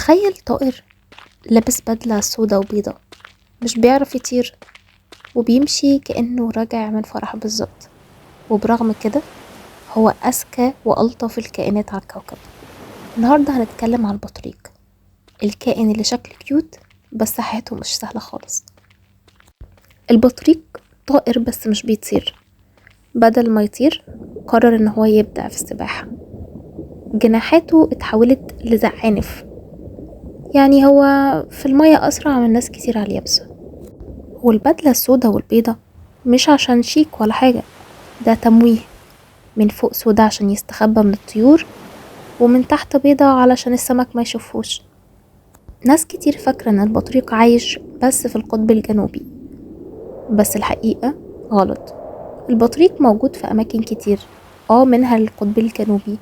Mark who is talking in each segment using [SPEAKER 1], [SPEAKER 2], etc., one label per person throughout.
[SPEAKER 1] تخيل طائر لابس بدلة سودا وبيضة، مش بيعرف يطير وبيمشي كأنه راجع من فرح بالظبط، وبرغم كده هو أذكى وألطف الكائنات على الكوكب. النهاردة هنتكلم عن البطريق، الكائن اللي شكله cute بس حياته مش سهلة خالص. البطريق طائر بس مش بيطير، بدل ما يطير قرر ان هو يبدع في السباحة. جناحاته اتحولت لزعانف، يعني هو في المية أسرع من ناس كتير على اليابسة. والبدلة السوداء والبيضة مش عشان شيك ولا حاجة، ده تمويه، من فوق سودا عشان يستخبى من الطيور، ومن تحت بيضة علشان السمك ما يشوفهوش. ناس كتير فاكرة ان البطريق عايش بس في القطب الجنوبي، بس الحقيقة غلط. البطريق موجود في أماكن كتير، منها القطب الجنوبي،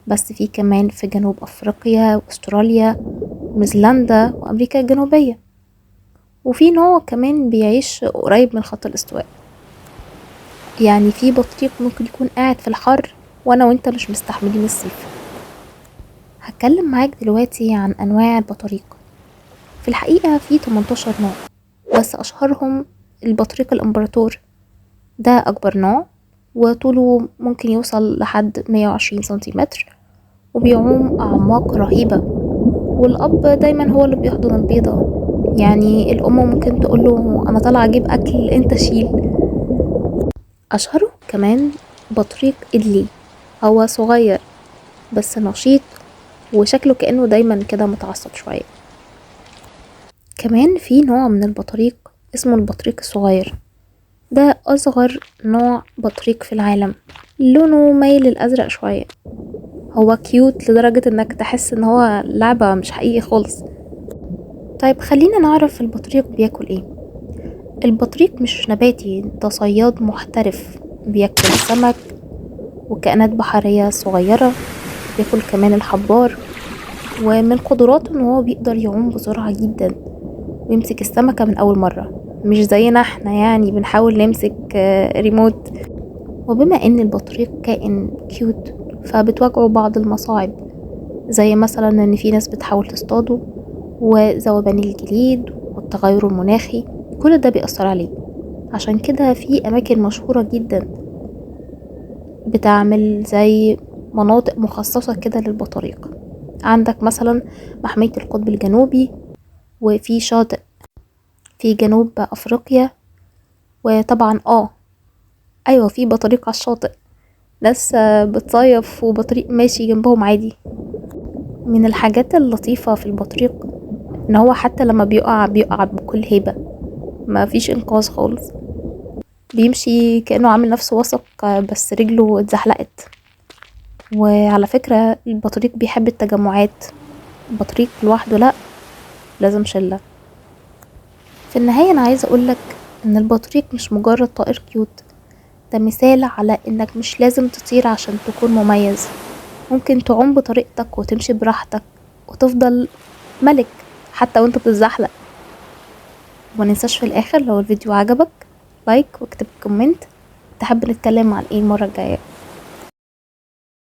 [SPEAKER 1] بس في كمان في جنوب أفريقيا وأستراليا ونيوزيلندا وأمريكا الجنوبية، وفي نوع كمان بيعيش قريب من خط الاستواء. يعني في بطريق ممكن يكون قاعد في الحر وانا وانت مش مستحملين الصيف. هتكلم معاك دلوقتي عن انواع البطاريق. في الحقيقة في 18 نوع، بس اشهرهم البطريق الامبراطور، ده اكبر نوع وطوله ممكن يوصل لحد 120 سنتيمتر، وبيعوم اعماق رهيبة. والاب دايما هو اللي بيحضن البيضة، يعني الام ممكن تقوله انا طالعة اجيب اكل انت شيل. اشهره كمان بطريق إدلي، هو صغير بس نشيط وشكله كأنه دايما كده متعصب شوية. كمان في نوع من البطريق اسمه البطريق الصغير، ده أصغر نوع بطريق في العالم، لونه مايل للأزرق شوية. هو cute لدرجة انك تحس ان هو لعبة مش حقيقي خالص. طيب خلينا نعرف البطريق بياكل ايه. البطريق مش نباتي، ده صياد محترف، بياكل سمك وكائنات بحرية صغيرة، بياكل كمان الحبار، ومن قدراته ان هو بيقدر يعوم بسرعة جدا ويمسك السمكة من اول مرة، مش زينا احنا يعني بنحاول نمسك ريموت. وبما ان البطريق كائن cute فبتواجهه بعض المصاعب، زي مثلا ان في ناس بتحاول تصطاده، وذوبان الجليد والتغير المناخي، كل ده بيأثر عليه. عشان كده في اماكن مشهورة جدا بتعمل زي مناطق مخصصة كده للبطاريق. عندك مثلا محمية القطب الجنوبي، وفي شاطئ في جنوب افريقيا، وطبعا ايوه في بطريق على الشاطئ، ناس بتصيف وبطريق ماشي جنبهم عادي. من الحاجات اللطيفة في البطريق ان هو حتى لما بيقع بيقع بكل هيبة، ما فيش انقاذ خالص، بيمشي كأنه عامل نفسه واثق بس رجله اتزحلقت. وعلى فكرة البطريق بيحب التجمعات، البطريق لوحده لا، لازم شلة. في النهاية انا عايزة اقولك ان البطريق مش مجرد طائر cute، ده مثال على انك مش لازم تطير عشان تكون مميز، ممكن تعوم بطريقتك وتمشي براحتك وتفضل ملك حتى وانت بتتزحلق. وما ننساش في الاخر لو الفيديو عجبك like واكتب comment تحب نتكلم عن ايه المرة الجاية.